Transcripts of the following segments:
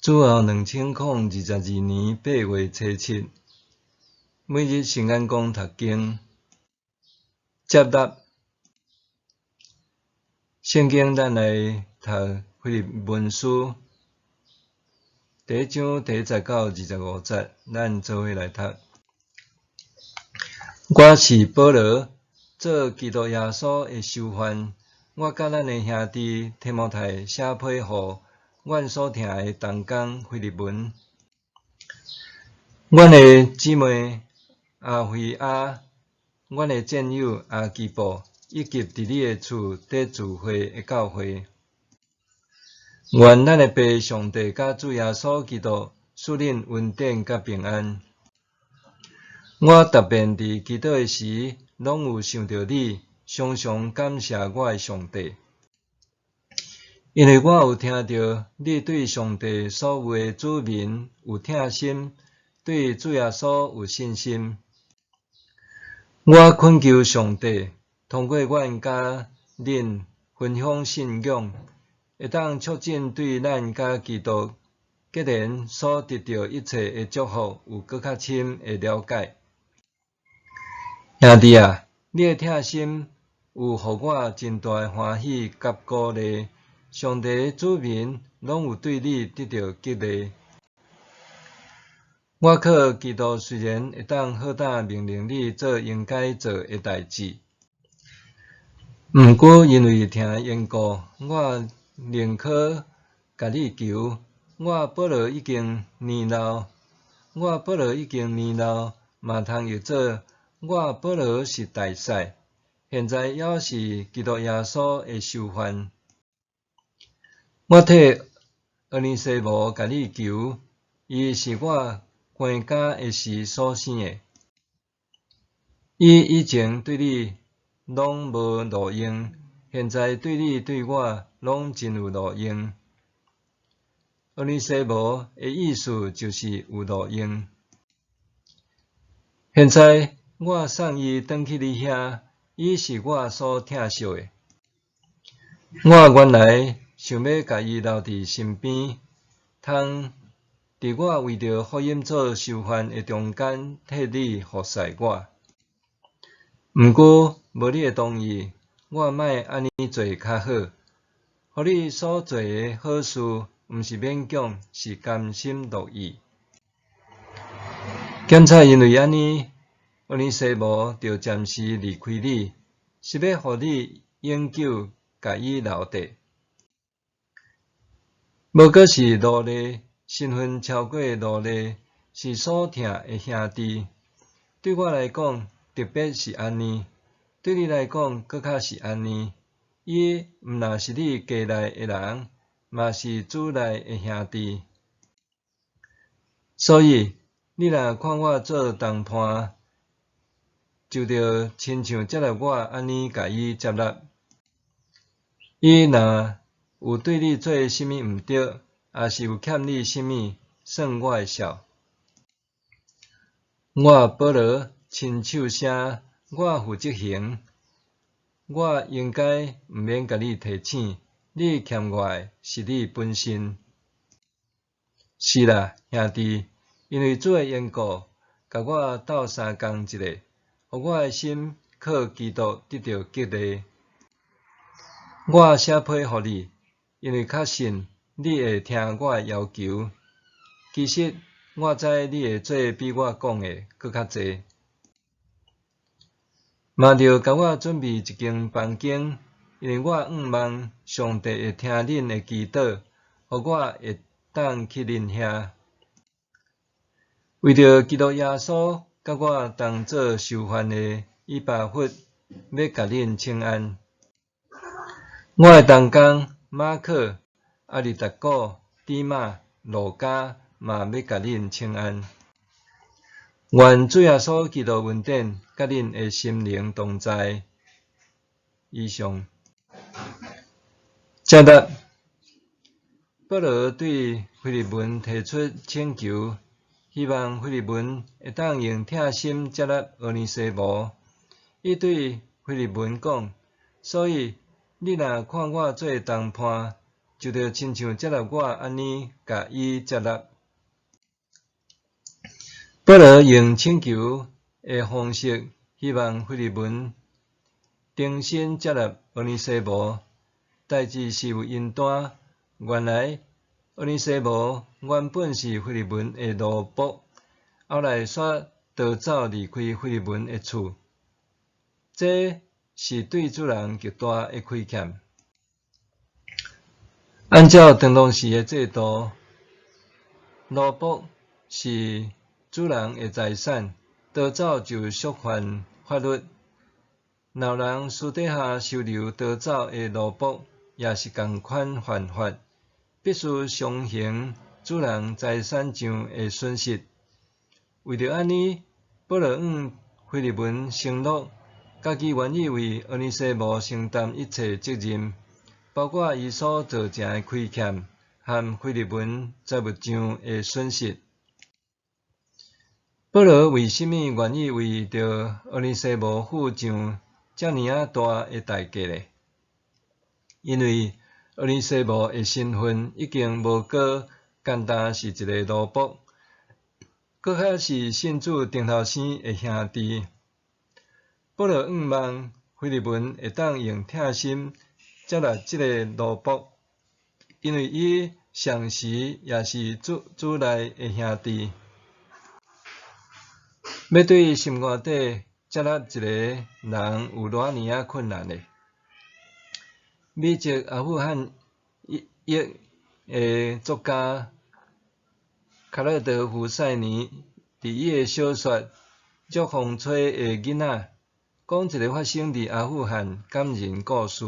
主後2022年8月初7，每日聖眼光讀經，接納聖經，咱來讀腓立文書第一章第一節到25節，咱做伙來讀。我是保羅，做基督耶穌的囚犯，我佮咱的兄弟提摩太寫批予阮所疼的同工腓利門，阮的姊妹阿腓亞，阮的戰友亞基布，以及佇你的厝佇聚會的教會。願咱的父上帝佮主耶穌基督賜恁恩典佮平安。我逐遍佇祈禱的時，攏有想著你，常常感謝我的上帝。因為我有聽著你對上帝所有的子民有疼心，對主耶穌有信心。我懇求上帝，通過阮佮恁分享信仰，會當促進對咱佮基督結連所得著一切的祝福有閣較深的了解。兄弟啊，你的疼心有予我真大的歡喜佮鼓勵。上帝的子民攏有對你得著激勵。我靠基督雖然會當好膽命令你做應該做的代誌，毋過因為疼的緣故，我寧可共你求。我保羅已經年老，我保羅已經年老，嘛通譯做我保羅是大細，現在猶是基督耶穌的囚犯。我替厄尼西摩共你求，伊是我關監的時所生的。伊以前對你攏無路用，現在對你對我攏真有路用。厄尼西摩的意思就是有路用。現在我送伊轉去你遐，伊是我所疼惜的。我原來想欲共伊留佇身邊，通佇我為著福音做囚犯的中間替你服侍我。毋過無你的同意，我莫按呢做較好。予你所做的好事，毋是勉強，是甘心樂意。檢查因為按呢，厄尼西摩著暫時離開你，是欲予你永久共伊留低。無閣是奴隸，身份超過奴隸，是所疼的兄弟。對我來講，特別是按呢；對你來講，閣較是按呢。伊毋但是你家內的人，嘛是主內的兄弟。所以，你若看我做同伴，就著親像接納我按呢共伊接納。伊若有對你做啥物毋對，抑是有欠你啥物，算我的數。我保羅親手寫，我負責行。我應該毋免共你提醒，你欠我的是你本身。是啦，兄弟，因為主的緣故，共我鬥相共一下，予我的心靠基督得著激勵。我寫批予你，因為確信你會聽我的要求。其實我知你會做比我講的閣較濟。嘛著共我準備一間房間，因為我向望上帝會聽恁的祈禱，予我會當去恁遐。為著基督耶穌，佮我同做囚犯的以巴弗，欲共恁請安。我的同工馬可、阿里達古、底馬、路加嘛欲共恁請安。願主耶穌基督恩典佮恁的心靈同在。以上。接納，保羅對腓利門提出請求，希望腓利門會當用疼心接納厄尼西摩。伊對腓利門講：所以，你若看我做同伴，就著親像接納我按呢共伊接納。保羅用請求的方式，希望腓利門重新接納俄尼西摩，代誌是有因單。原來俄尼西摩原本是腓利門的奴僕，後來煞逃走離開腓利門的厝，這是對主人極大的虧欠。按照當時的制度，奴僕是主人的財產，逃走就觸犯法律。若有人私底下收留逃走的奴僕，也是仝款犯法，必須償還主人財產上的損失。為著按呢，保羅向腓利門承諾，家己願意為俄尼西摩承擔一切責任，包括伊所造成的虧欠和腓利門財物上的損失。保羅為啥物願意為著俄尼西摩付上遮爾仔大的代價呢？因為俄尼西摩的身份已經無閣干焦是一个奴僕，閣較是信主頂頭生的兄弟。保羅向望腓利門會當用疼心接納這个奴僕，因為伊同時也是主主內的兄弟。欲對心肝底接納一个人有偌爾仔困難呢？美籍阿富汗裔的作家卡勒德·胡塞尼佇伊的小說《弱風吹的囡仔》講一个發生佇阿富汗感人故事。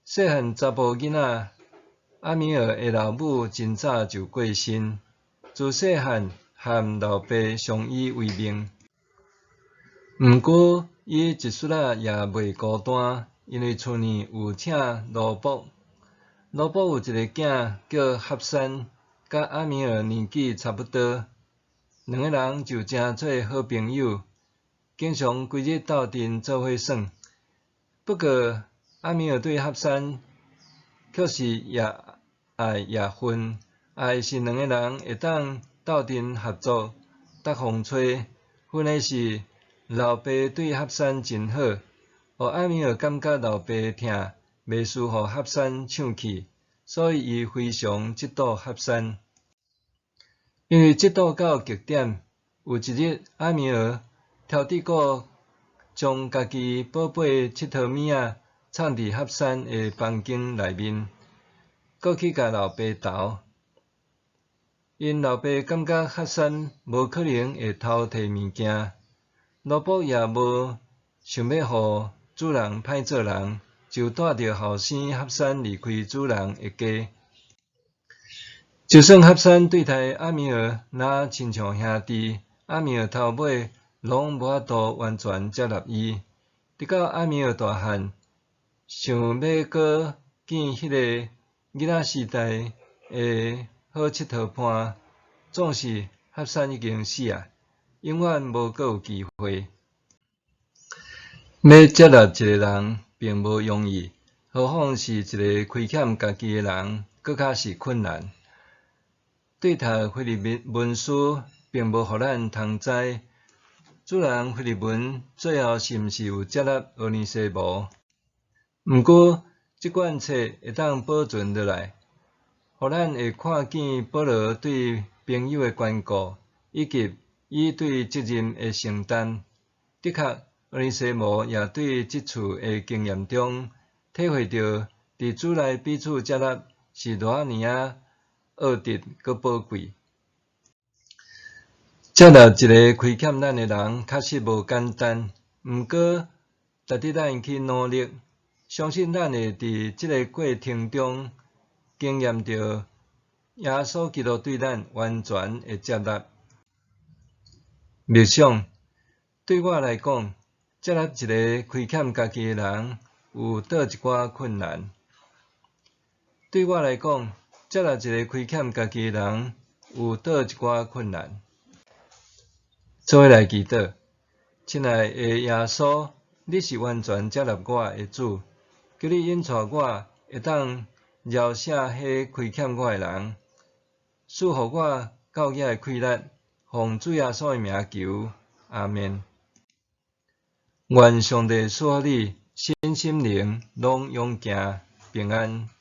細漢查埔囡仔阿米爾的老母真早就過身，自細漢和老爸相依為命。毋過，伊一絲仔也袂孤單，因為厝內有請奴僕。奴僕有一个囝叫哈山，佮阿米爾年紀差不多，兩个人就成做好朋友，經常規日鬥陣做伙耍。不過，阿米爾對哈山卻是也愛也恨，愛是兩个人會當鬥陣合作觸風吹，恨的是老爸對哈山真好，予阿米爾感覺老爸疼，袂輸予哈山搶去，所以伊非常嫉妒哈山。因為嫉妒到極點，有一日阿米爾偷滴鼓將家己寶貝𨑨迌物仔藏佇哈山的房間內面，閣去共老爸投。𪜶老爸感覺哈山無可能會偷提物件，奴僕也無想欲予主人歹做人，就帶著後生哈山離開主人的家。就算哈山對待阿米爾若親像兄弟，阿米爾頭尾攏無法度完全接納伊。直到阿米爾大漢，想欲閣見彼个囡仔時代的好𨑨迌伴，總是哈山已經死啊，永遠無閣有機會。欲接納一个人並無容易，何況是一个虧欠家己的人，閣較是困難。對讀腓利門書，並無予咱通知，主人腓利門最後是毋是有接納俄尼西摩。毋過，這卷冊會當保存落來，予咱會看見保羅對朋友的關顧，以及伊對責任的承擔。的確，俄尼西摩也對這次的經驗中，體會著佇主內彼此接納是偌爾仔奧特閣寶貴。接納一个虧欠咱的人，確實無簡單。毋過，值得咱去努力。相信咱會佇這个過程中，經驗著耶穌基督對咱完全的接納。默想，對我來講，接納一个虧欠家己的人，有佗一寡困難。對我來講，接納一个虧欠家己的人，有佗一寡困難。做伙來祈禱，親愛的耶穌，你是完全接納我的主，求你引帶我會當饒赦彼虧欠我的人，賜予我教囝的氣力，奉主耶穌的名求，阿們。願上帝賜予你身心靈攏勇健平安。